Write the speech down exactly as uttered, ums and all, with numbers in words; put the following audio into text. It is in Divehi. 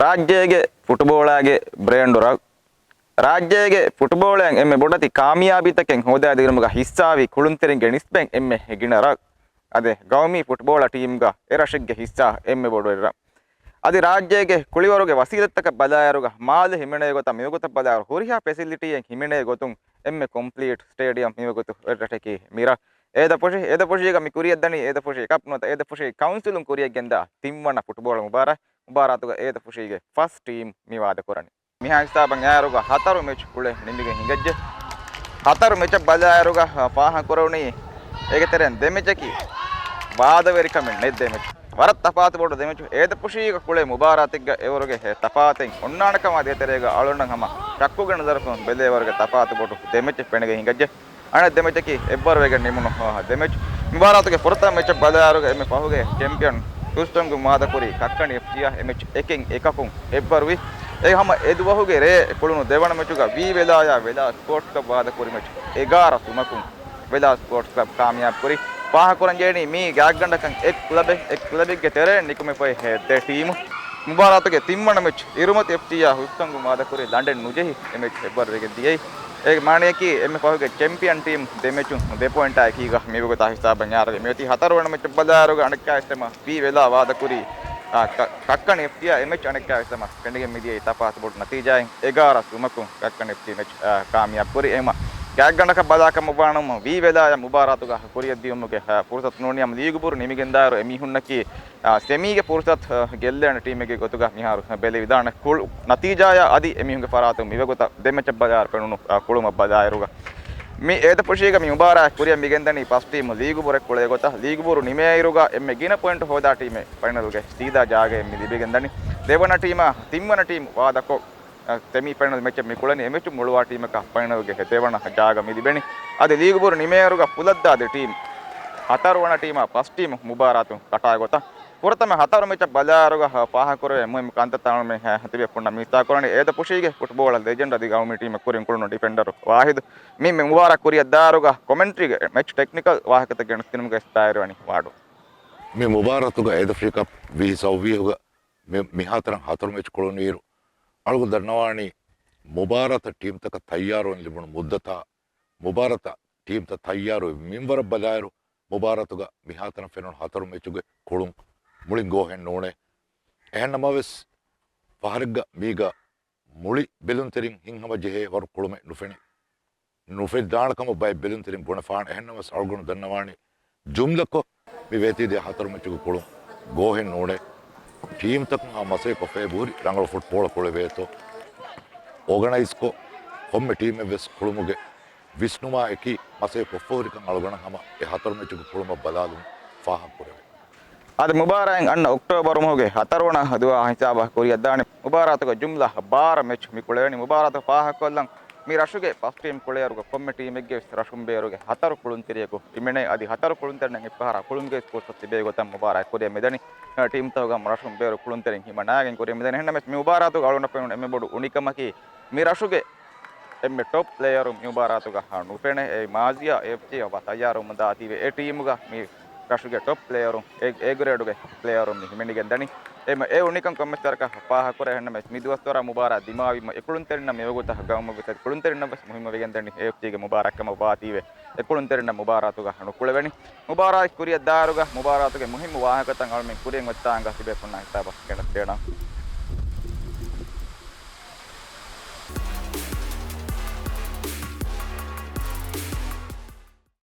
ރާއްޖޭގެ ފުޓުބޯޅައިގެ ބްރޭންޑު ރަށް. ރާއްޖޭގެ ފުޓުބޯޅައިން އެންމެ ބޮޑެތި ކާމިޔާބީތަކެއް ހޯދާދިނުމުގަ ހިއްސާވި ކުޅުންތެރިންގެ ނިސްބަތް އެންމެ ގިނަ ރަށް. އަދި ގައުމީ ފުޓްބޯޅަ ޓީމްގަ އެ ރަށެއްގެ ހިއްސާ އެންމެ ބޮޑު އެއް ރަށް. އަދި ރާއްޖޭގެ ކުޅިވަރުގެ ވަސީލަތްތަކަށް ބަލާއިރުގަ މާލެ ހިމެނޭ ގޮތަށް މިވަގުތަށް ބަލާއިރު ހުރިހާ ފެސިލިޓީއެއް ހިމެނޭ ގޮތުން އެންމެ ކޮމްޕްލީޓް ސްޓޭޑިއަމް މިވަގުތު އެއް ރަށަކީ މި ރަށް. އޭދަ ފުށި، އޭދަ ފުށީގަ މި ކުރިއަށްދަނީ އޭދަ ފުށި ކަޕް ނުވަތަ އޭދަ ފުށި ކައުންސިލުން ކުރިއަށްގެންދާ ތިންވަނަ ފުޓްބޯޅަ މުބާރާތް. މުބާރާތުގަ އޭދަ ފުށީގެ ފަސް ޓީމް މި ވާދަކުރަނީ. މިހާ ހިސާބަށް އައިއިރުގަ ހަތަރު މެޗް ކުޅެ ނިމިގެން ހިނގައްޖެ. ހަތަރު މެޗަށް ބަލާއިރުގަ ފާހަގަކުރެވުނީ އޭގެ ތެރެއިން ދެ މެޗަކީ ވާދަވެރިކަމެއް ނެތް ދެ މެޗު. ވަރަށް ތަފާތު ބޮޑު ދެ މެޗު. އޭދަ ފުށީގަ ކުޅޭ މުބާރާތެއްގަ އެވަރުގެ ތަފާތެއް އޮންނާނެ ކަމާ ދޭތެރޭގަ އަޅުގަނޑަށް ހަމަ ޝައްކުގެ ނަޒަރަކުން ބެލޭވަރުގެ ތަފާތު ބޮޑު ދެ މެޗެއް ފެނިގެން ހިނގައްޖެ. އަނެއް ދެ މެޗަކީ އެއްވަރު ވެގެން ނިމުނު ދެ މެޗު. މިބާރާތުގެ ފުރަތަމަ މެޗަށް ބަލާއިރުގަ އެންމެ ފަހުގެ ޗެމްޕިއަން ހިއުސްޓަންގު ވާދަކުރީ ކައްކަނި އެފްސީއާ. އެ މެޗް އެކެއް އެކަކުން އެއްވަރުވި. އެ ހަމަ އެ ދުވަހުގެ ރޭ ކުޅުނު ދެވަނަ މެޗުގަ ވީ ވެލާޔާ ވެލާ ސްޕޯޓްސް ކްލަބް ވާދަކުރި މެޗް އެގާރަ ސުމަކުން ވެލާ ސްޕޯޓްސް ކްލަބް ކާމިޔާބު ކުރި. ފާހަގަކުރަންޖެހެނީ މީ ގާތްގަނޑަކަށް އެއް ކްލަބެއް، އެއް ކްލަބެއްގެ ތެރެއިން ނިކުމެފައި ދެ ޓީމު. މުބާރާތުގެ ތިންވަނަ މެޗް އިރުމަތި އެފްސީއާ ހިއުސްޓަންގު ވާދަކުރި ލަނޑެއް ނުޖެހި އެ މެޗް އެއްވަރު ވެގެން ދިޔައީ. އޭގެ މާނަޔަކީ އެންމެ ފަހުގެ ޗެމްޕިއަން ޓީމް ދެ މެޗުން ދެ ޕޮއިންޓާ އެކީގަ މިވަގުތާ ހިސާބަށް އަރަގެ މިއޮތީ. ހަތަރުވަނަ މެޗަށް ބަލާއިރުގަ އަނެއްކާ އިސްތަމަ ވީ ވެލާ ވާދަކުރީ، އާ، ކަ-، ކައްކަނި އެފްސީއާ. އެ މެޗް އަނެއްކާ އިސްތަމަ ފެނިގެން މިދިޔައީ ތަފާތު ބޮޑު ނަތީޖާއިން އެގާރަ ސުމަކުން ކައްކަނި އެފްސީ މެޗް، އާ، ކާމިޔާބު ކުރި. އެހެމަ ގާތްގަނޑަކަށް ބަލާކަމަށް ވާނަމަ ވީ ވެލާޔަށް މުބާރާތުގަ ކުރިއަށް ދިޔުމުގެ، އާ، ފުރުސަތު ނޫނީ. ހަމަ ލީގު ބުރު ނިމިގެންދާއިރު އެމީހުންނަކީ އާ، ސެމީގެ ފުރުސަތު، އާ، ގެއްލޭނެ ޓީމެއްގެ ގޮތުގަ މިހާރު ބެލެވިދާނެ. ކުޅު ނަތީޖާޔާ އަދި އެމީހުންގެ ފަރާތުން މިވަގުތަށް ދެ މެޗަށް ބަލާއިރު ފެނުނު، އާ، ކުޅުމަށް ބަލާއިރުގަ މި އޭދަ ފުށީގަ މި މުބާރާތް ކުރިއަށް މިގެންދަނީ ފަސް ޓީމު ލީގު ބުރެއް ކުޅޭ ގޮތަށް. ލީގު ބުރު ނިމޭއިރުގަ އެންމެ ގިނަ ޕޮއިންޓު ހޯދާ ޓީމެއް ފައިނަލްގެ ސީދާ ޖާގައެއް މި ލިބިގެންދަނީ. ދެވަނަ ޓީމާ ތިންވަނަ ޓީމު ވާދަކޮށް، އަ، ސެމީ ފައިނަލް މެޗެއް މި ކުޅެނީ. އެ މެޗު މޮޅުވާ ޓީމަކަށް ފައިނަލްގެ ދެވަނަ ޖާގަ މި ލިބެނީ. އަދި ލީގު ބުރު ނިމޭއިރުގަ ފުލަށްދާ ދެ ޓީމް، ހަތަރުވަނަ ޓީމާ ފަސް ޓީމު މުބާރާތުން ކަޓާ ގޮތަށް. ފުރަތަމަ ހަތަރު މެޗަށް ބަލާއިރުގަ ފާހަގަކުރެވޭ މުހިއްމު ކަންތައްތައް ތިބޭފުންނަށް މި ހިއްސާ ކުރަނީ. އޭދަ ފުށީގެ ފުޓްބޯޅަ ލެޖެންޑް އަދި ގައުމީ ޓީމަށް ކުރިން ކުޅުނު ޑިފެންޑަރު ވާހިދު މި މުބާރާތް ކުރިއަށް ދާއިރުގަ ކޮމެންޓްރީގެ މެޗް ޓެކްނިކަލް ވާހަކަތައް ގެނެސްދިނުމުގެ ސްޓައިލް ވަނީ ވާޑު. މި މުބާރާތުގަ އޭދަ ފްރީ ކަޕް ވިހި ސައުވީހުގަ މި-، މިހާތަނަށް ހަތަރު މެޗް ކުޅުނުއިރު، އަޅުގަނޑު ދަންނަވާނީ މުބާރާތަށް ޓީމްތަކަށް ތައްޔާރުވަން ލިބުނު މުއްދަތާ، މުބާރާތަށް ޓީމްތައް ތައްޔާރުވި މިންވަރަށް ބަލާއިރު، މުބާރާތުގަ މިހާތަނަށް ފެނުނު ހަތަރު މެޗުގެ ކުޅުން މުޅިން ގޯހެއް ނޫނޭ. އެހެންނަމަވެސް، ފަހަރެއްގަ މީގަ މުޅި ބެލުންތެރިން ހިތްހަމަ ޖެހޭ ވަރު ކުޅުމެއް ނުފެނި، ނުފެނިދާނެ ކަމަށް ބައެއް ބެލުންތެރިން ބުނެފާނެ. އެހެންނަމަވެސް، އަޅުގަނޑު ދަންނަވާނީ ޖުމްލަކޮށް، މި ވޭތީ ދިޔަ ހަތަރު މެޗުގެ ކުޅުން ގޯހެއް ނޫނޭ. ޓީމްތަކުން ހާ މަސައްކަތް ކޮށްފައި ހުރި ރަނގަޅު ފުޓްބޯޅަ ކުޅެވޭތޯ، އޯގަނައިޒްކޮށް، ކޮންމެ ޓީމެއްވެސް ކުޅުމުގެ ވިސްނުމާ އެކީ މަސައްކަތް ކޮށްފަ ހުރިކަން އަޅުގަނޑަށް ހަމަ އެ ހަތަރު މެޗުގެ ކުޅުމަށް ބަލާލުމުން ފާހަގަކުރެވޭ. އަދި މުބާރާތް އަންނަ އޮކްޓޯބަރު މަހުގެ ހަތަރުވަނަ ދުވާ ހިސާބަށް ކުރިއަށްދާނެ. މުބާރާތުގެ ޖުމްލަ ބާރަ މެޗް މި ކުޅެވެނީ. މުބާރާތު ފާހަގަކޮށްލަން މި ރަށުގެ ފަސް ޓީމް ކުޅޭއިރުގަ ކޮންމެ ޓީމެއްގެ ވެސް ރަށުން ބޭރުގެ ހަތަރު ކުޅުންތެރިޔަކު ހިމެނޭ. އަދި ހަތަރު ކުޅުންތެރިންނަށް އެއްފަހަރާ ކުޅުމުގެ ފުރުސަތު ތިބޭ ގޮތަށް މުބާރާތް ކުރިއަށް މިދަނީ. ޓީމްތަކުގަ ރަށުން ބޭރު ކުޅުންތެރިން ހިމަނާގެން ކުރިއަށް މިދަނީ. އެހެންނަމަވެސް މި މުބާރާތުގަ އަޅުގަނޑަށް ފެނުނު އެންމެ ބޮޑު އުނިކަމަކީ މި ރަށުގެ އެންމެ ޓޮޕް ޕްލޭޔަރު މި މުބާރާތުގަ ނުފެނޭ. އެ މާޒީއަށް އެފްސީ އަށް ތައްޔާރުވަމުންދާތީވެ އެ ޓީމުގަ މި ރަށުގެ ޓޮޕް ޕްލޭޔަރު، އެ، އޭ ގްރޭޑުގެ ޕްލޭޔަރު މި ހިމެނިގެން ދަނީ. އެ، އެ އުނިކަން ކޮންމެސް ވަރަކަށް ފާހަގަކުރޭ. އެހެންނަމަވެސް މި ދުވަސްވަރާ މުބާރާތް ދިމާވީމަ އެ ކުޅުންތެރިންނަށް މިވަގުތަށް ގައުމުގެ ކުޅުންތެރިންނަށް ވެސް މުހިއްމު ވެގެން ދަނީ އެ އެފްސީގެ މުބާރާތް ކަމަށް ވާތީވެ އެ ކުޅުންތެރިންނަށް މުބާރާތުގަ ނުކުޅެވެނީ. މުބާރާތް ކުރިއަށް ދާއިރުގަ މުބާރާތުގެ މުހިއްމު ވާހަކަތައް އަޅުމެން ކުރިއަށް އޮތްތާނގަ ތިބޭފުންނާ ހިސާބަށް ގެނެސްދޭނަން.